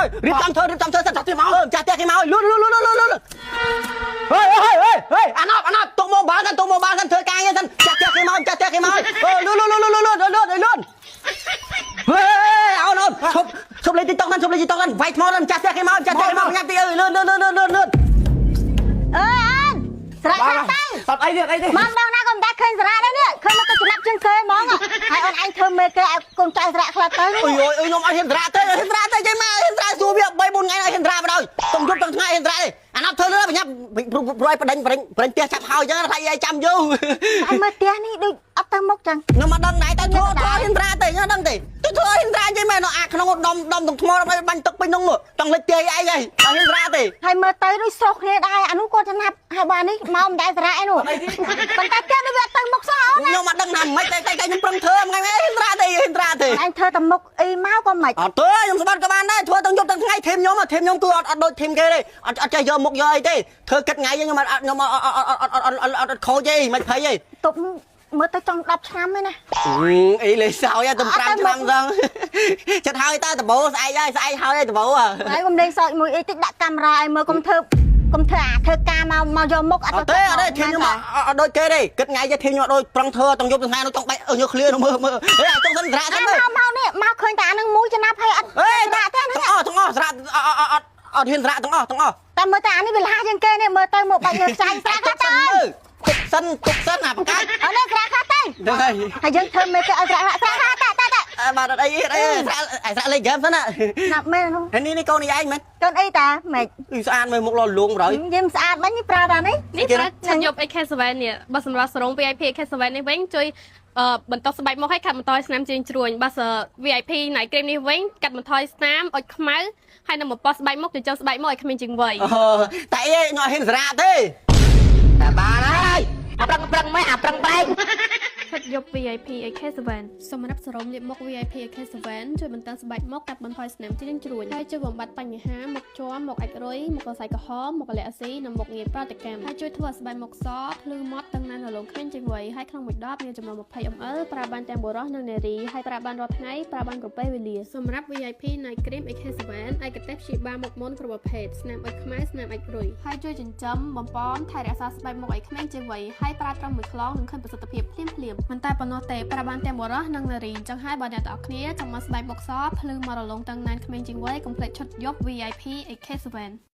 មករៀបចំធ្វើរៀបចំធ្វើសិនចាស់ទៀតមកចាស់ទៀតគេមកលឿនលឿនលឿនលឿនលឿនហេហេហេហេអាណប់អាណប់ទុកមកបានសិនទុកមកបានសិនធ្វើការងារសិនចាស់ទៀតគេមកចាស់ទៀតគេមកអឺលឿនលឿនលឿនលឿនលឿនលឿនលឿនហេអូនអូនឈប់ឈប់លេង TikTok សិនឈប់លេង TikTok សិនវាយថ្មសិនចាស់ទៀតគេមកចាស់ទៀតគេមកញ៉ាំទីអើយលឿនលឿនលឿនលឿនលឿន អើអូនស្រែកខាងទៅ អត់អីទេអត់អីទេ មកម្ដងណាក៏មិនដែលឃើញសារ៉ាដែរនេះឃើញមកទៅចំណាប់ជាងគេហ្មងហើយអូនឯងធ្វើមេគេឲ្យកូនចៅសារ៉ាខ្លះទៅ អុយអុយខ្ញុំអត់ហ៊ានត្រាទេអត់ហ៊ានត្រាទេចេះមកហ៊ានត្រាសួរវា3 4ថ្ងៃអត់ហ៊ានត្រាបណ្ដោយទាំងយប់ទាំងថ្ងៃហ៊ានត្រាទេអាណាប់ធ្វើលឿនបញ្ញាប់ព្រោះឲ្យបដិញបដិញបដិញផ្ទះចាប់ហើយចឹងថាយាយចាំយូរ ហើយមើលផ្ទះនេះដូចអត់ទៅមុខចឹង ខ្ញុំអត់ដឹងដែរតែធ្វើធ្វើហ៊ានត្រាទេខ្ញុំអត់ដឹងទេទៅធ្វើហ៊ានត្រាចេះមែនអាក្នុងដុំដុំទាំងថ្មដល់បាញ់ទឹកពេញនោះចង់លិចផ្ទះឯងហើយអត់ហ៊ានត្រាទេ ហើយមើលទៅដូចស្រស់គ្នាដែរអានោះក៏ចំណាប់ហើយបាននេះមកមិនដែលសារ៉ាឯនោះប៉ុន្តែផ្ទះដូចវាអត់ទៅមុខសោះអូន ខ្ញុំអត់ដឹងថាមិនតែតែខ្ញុំប្រឹងធ្វើថ្ងៃហ៊ានត្រាទេហ៊ានត្រាទេ ឯងធ្វើតែមុខអីមកក៏មិន អត់ទេខ្ញុំស្បាត់ក៏បានដែរធ្វើទាំងយប់ទាំងថ្ងៃ team ខ្ញុំ team ខ្ញុំគឺអត់អត់ដូច team គេទេអត់អត់ចេះយកមុខយកអីទេធ្វើគិតថ្ងៃខ្ញុំអត់ខ្ញុំអត់អត់អត់អត់អត់អត់ខូចទេមិនភ័យទេ ទប់មើលទៅចង់10ឆ្នាំឯណា អីលេសោយទៅ5ឆ្នាំសងចិត្តហើយតើដបោស្អែកហើយស្អែកហើយដបោ ហើយកុំលេងសើចមួយអីតិចដាក់កាមេរ៉ាឲ្យមើលកុំធ្វើកុំធ្វើអាធ្វើការមកមកយកមុខអត់ អត់ទេអត់ទេ team ខ្ញុំអត់ដូចគេទេគិតថ្ងៃទេ team ខ្ញុំអត់ដូចប្រឹងធ្វើទាំងយប់ទាំងថ្ងៃនោះចង់បែកញើឃ្លៀមើលមើលហេចង់សិនស្រាសិន មកមកនេះមកឃើញតែអានឹងមួយចំណាប់ហើយអត់ ហេ ស្រាទេ ទាំងអស់ទាំងអស់ស្រាអត់អត់អត់ហ៊ានស្រាទាំងអស់ទាំងអស់ តែមើលតែអានេះវាលះជាងគេនេះមើលទៅមកបាច់លើខ្ចាញ់ស្រាខ្លះទៅ ទុកសិនទុកសិនអាបកាច់ អត់នេះស្រាខ្លះទៅ ហ្នឹងហើយ ហើយយើងធ្វើមេគេឲ្យស្រាខ្លះស្រាខ្លះតែតែតែ បាទអត់អីអត់អីស្រាស្រាលេងហ្គេមសិនណា ណាប់មែននោះ នេះនេះកូននេះឯងមែនក ូនអីតាម៉េច ស្អាតមើលមុខលលួងប្រយ យើងស្អាតបាញ់ប្រើតានេះ នេះប្រើឆាប់យប់ AK7 នេះបើសម្រាប់សរង VIP AK7 នេះវិញជួយអឺបន្តស្បែកមុខឲ្យកាត់បន្ថយស្នាមជើងជ្រួញបើស VIP ណៃគ្រីមនេះវិញកាត់បន្ថយស្នាមអុចខ្មៅហើយនឹងបំផុសស្បែកមុខចិញ្ចឹមស្បែកមុខឲ្យគ្មានជាងវ័យ អូតែអីខ្ញុំអត់ហ៊ានស្រាទេតែបានហើយ អាប្រឹងប្រឹងម៉េះអាប្រឹងប្រែង ឈុតយប់ VIP AK7 សម្រាប់សរោមលាបមុខ VIP AK7 ជួយបន្តស្បែកមុខកាត់បន្ថយស្នាមជ្រៀងជ្រួញហើយជួយបំបត្តិបញ្ហាមុខជាំមុខអាចម៍រុយមុខសរសៃក្រហមមុខអាឡែស៊ីនិងមុខងាយប្រតិកម្មហើយជួយធ្វើឲ្យស្បែកមុខសភ្លឺម៉ត់តឹងណែនរលោងគ្មានជាងវ័យហើយក្នុងមួយដបមានចំនួន20 ml ប្រើបានទាំងបុរសនិងនារីហើយប្រើបានរាល់ថ្ងៃប្រើបានគ្រប់ពេលវេលាសម្រាប់ VIP Night Cream AK7 ឯកទេសព្យាបាលមុខមុនគ្រប់ប្រភេទស្នាមអុចខ្មៅស្នាមអាចម៍រុយហើយជួយចិញ្ចឹមបំពំថែរក្សាស្បែកមុខឲ្យក្មេងជាងវ័យហើយប្រើត្រឹមមួយខ្លងនឹងឃើញប្រសិទ្ធភាពភ្លាមភ្លាមមិនតែប៉ុណ្ណោះទេប្រើបានទាំងបុរសនិងនារីអញ្ចឹងហើយបើអ្នកទាំងអស់គ្នាចង់មកស្បែកមុខសភ្លឺមករលោងតឹងណែនក្មេងជាងវ័យកុំភ្លេចឈុតយប់ VIP AK7។